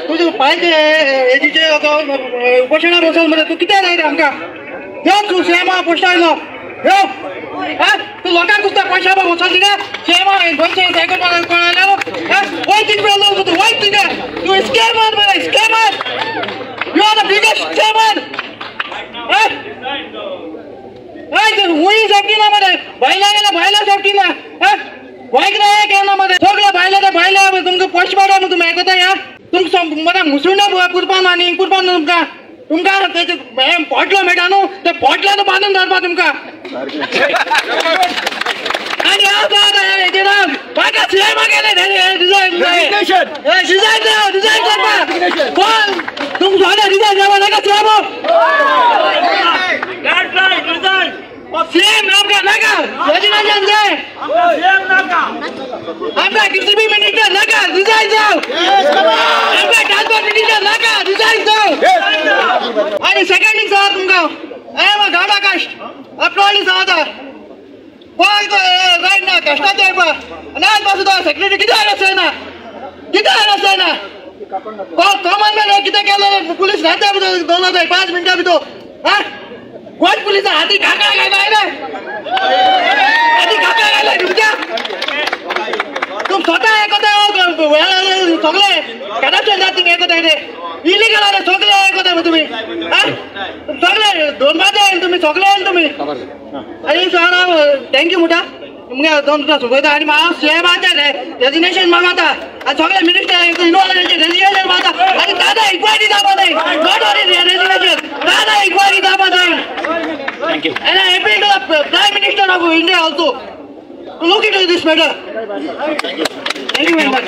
तुझे पाहिजे हेजीचे उपोशणा बसून मरे तूं कितें जाय रे आमकां यो तूं सीएमा पोस्टा आयलो यो तूं लोकांक कुसता पयशा वचोन थिंगा सीएमा गोंयचे सायकल कोण आयलो वय थिंग पेलो तूं वय थिंगा तूं स्कॅमर मरे scammer you are the biggest scammer. वय सेफ्टी ना मरे बायलां गेल्या बायलां सेफ्टी ना गोंयक ना केन्ना मरे सगळे बायले ते बायले तुमकां पोस्ट पाडा न्हू तुमी आयकता ह्या तुमकां मरे मुसुंडा पुरपा ना आनी पुरपा न्हू तुमकां तुमकां तेजें पोटलो मेळटा न्हू ते पोटल्यान बांदून दवरपा तुमकां आनी हेजेर म्हाका सीएमा केलें रिजायन रिजायन रिजायन करपा कोण तुमकां सगळें रिजायन जावपा नाका सीएम सीएम नाका नाका रेजिग्नेशन जाय आमकां डीसीपी मिनिस्टर नाका रिजायन जाव आमकां ट्रान्सपोर्ट मिनिस्टर नाका रिजायन जाव. आनी सेकंड थिंग सांगा तुमकां हांव गाडा काश्ट आपलो सांगता पळय रायट ना कश्टाचें येवपा आनी आज पासून तो सेक्रेटरी कितें आयलो जायना कितें आयलो जायना कॉमन मॅन कितें केलें पुलीस रातच्या भितर दवरलो 5 मिनटां भितर. हा गोंय पुलिसा हाती काका घायला हाती काका घायला तुमच्या तुम स्वता एकता सगळे करप्शन जाती एकता रे इलिगल आले सगळे एकता तुमी सगळे दोन बाजे तुमी सगळे तुमी. आनी हांव thank you म्हणटा तुमगे दोन तुका सुखयता आनी हांव सीएमाचें रेजिग्नेशन मागता आनी सगळे मिनिस्टर इनवॉल्व रेजिग्नेशन मागता आनी दादा इन्क्वायरी जावपा जाय not only resignation दादा इन्क्वायरी जावपा जाय. Thank you. And I appeal to the Prime Minister of India also to look into this matter. Thank you. Thank you very much.